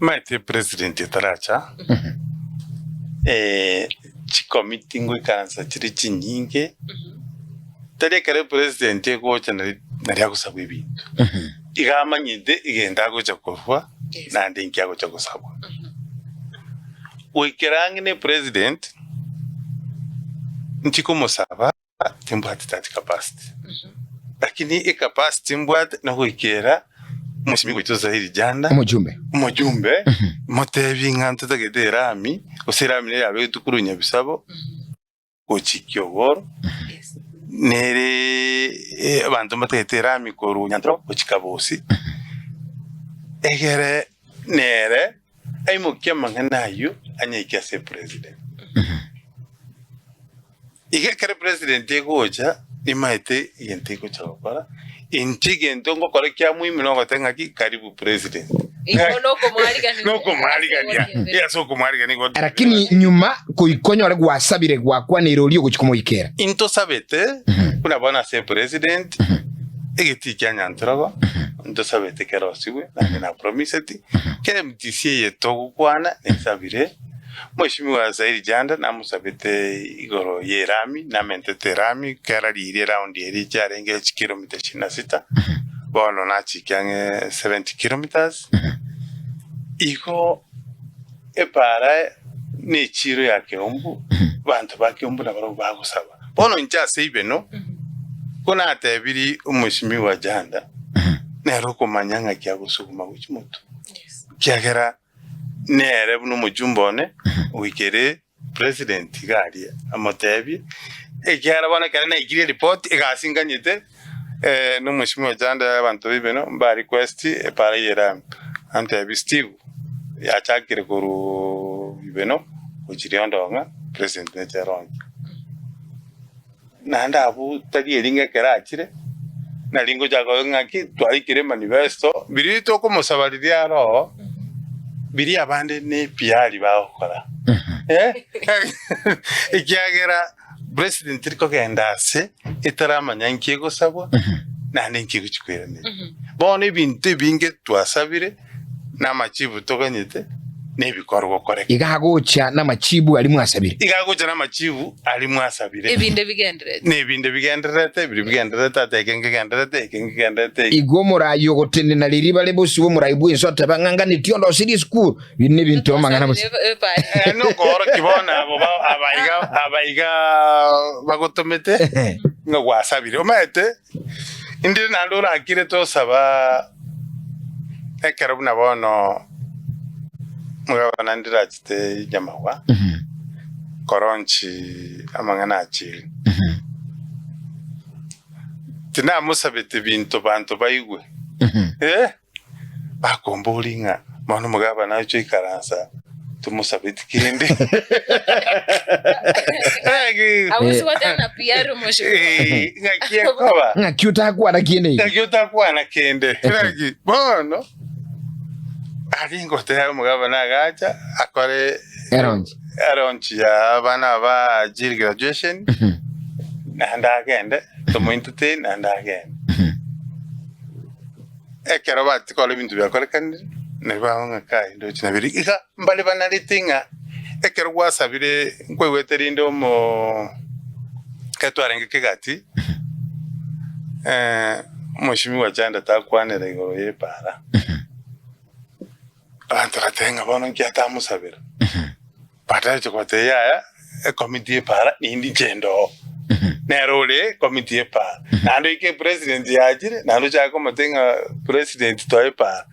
Omanyete president etaracha, chikomiti ngoikaransa chire chinyinge, tari ekero epresident egocha nari nari agosabwa ebinto. Iga amanyete egento agocha korwa naende inki agocha gosabwa. Goikera ang'e na epresident, nchi komosaba. Timbwati that capacity lakini ecapacity mbwate nogoikera omosimi goito Zairi Janda Omojumbe. omojumbe motebie ng'a ntotagete erami gose erami nere yabegetwe korwa Nyabisabo gochia Kiogoro nere abanto mbatagete erami korwa Nyantoroko gochia Kabosi egere nere aimokie amang'ana aywo anyaike ase epresident. Iga ekero president egocha, nimaete egento egocha gokora, inche egento ngokora kia muhimu nogoteba ng'aki karibu president. Igo nokomwarigania. Nokomwarigania, eh, ase okomwarigania igo. Lakini nyuma goika onyore gwasabire gwakwaneire oria ogochia komoikera. Intosabete buna bono ase president, egetii kia Nyantrogo, ntosabete kerosigwe, naende na promiseti, kera MTC eye togokwana nesabire. Mweshimiwa Zairi Janda namosabete igoro y'erami, namentete erami, kera riria eraundi eria chiarenge chikilomita ishirini na sita, bono nachike ang'e 70 kilometers. Igo epaara na echiiro ya Keumbu, abanto ba Keumbu nabarabwo bagosaba. Bono inche ase ibeno, ko natebirie omweshimiwa Janda, nere okomanya ng'aki agosuguma gochia motwe, ekiagera Nere buna omochumba one goikera president iga aria amotebie, ekiagera bono ekero naikire eripoti egasi nganyete na omweshimiwa Chanda abanto baibeno mba request epara eye erame, antebie Steve yachakire korwa ibeno gochia Riondong'a president neche eronche. Naende abwo tari eri ng'a ekero achire, nari ngochaka koba ng'aki twarikire emanifesto, biria tokomosaba riria aro oo, biria abande ne epiari bagokora eh, ekiagera president teri kogenda ase etaramanya nki egosabwa naende nki egochi koiraneria. Bono ebinto ebinge twasabire. namachibu toganyete, nebikorwa gokoreka. Iga agocha namachibu aria mwasabire. Iga agocha namachibu aria mwasabire. Ebinde bigendererete. Nebinde bigendererete, biria bigendererete, ata eke nkegendererete, eke nkegendererete, eke. Igo omoraai ogotenena riria bare bosio bw'omoraai bw'ense oteba ng'a nganeti ondoserie esukuru, biri nebinto amang'ana bosa. Eh, nokoorokia bono abo ba- abaiga abaiga bagotomete ng'a gwasabire. Omanyete, Indire naende orakire tosaba ekero buna bono omogabana ndirachete nyamagwa koronchi amang'ana achire. Tinamosabete binto banto baigwe. Eh! Bakomboria ng'a bono omogabana oche oikaransa tomosabeti kende. Abwo ase gwateba na PR omochie. Eh, ng'aki ekoba. Ng'aki otakwana kende iga. Ng'aki otakwana kende. Ng'aki bono aria ngoteba omogabana agacha akore Eronchi. eronchi ya abana aba ajiri graduation naende agende tomo entertain naende agende. Ekero batikora ebinto biakorekanire, nario baba ng'a kai ndoche nabere iga mbare banarete ng'a ekero gwasabire nkoigwete rinde omoo ekero twarenge kegati omweshimiwa Chanda takwanera igoro ya epaara, abanto bagateba ng'a bono nki atamosabera. Batareche kobatebia yaya, ekomiti y'epaara nindi inche inde oo. Nere ore ekomiti y'epaara. Naende oike epresident yachire, naende ochake komotebia ng'a president toe epaara.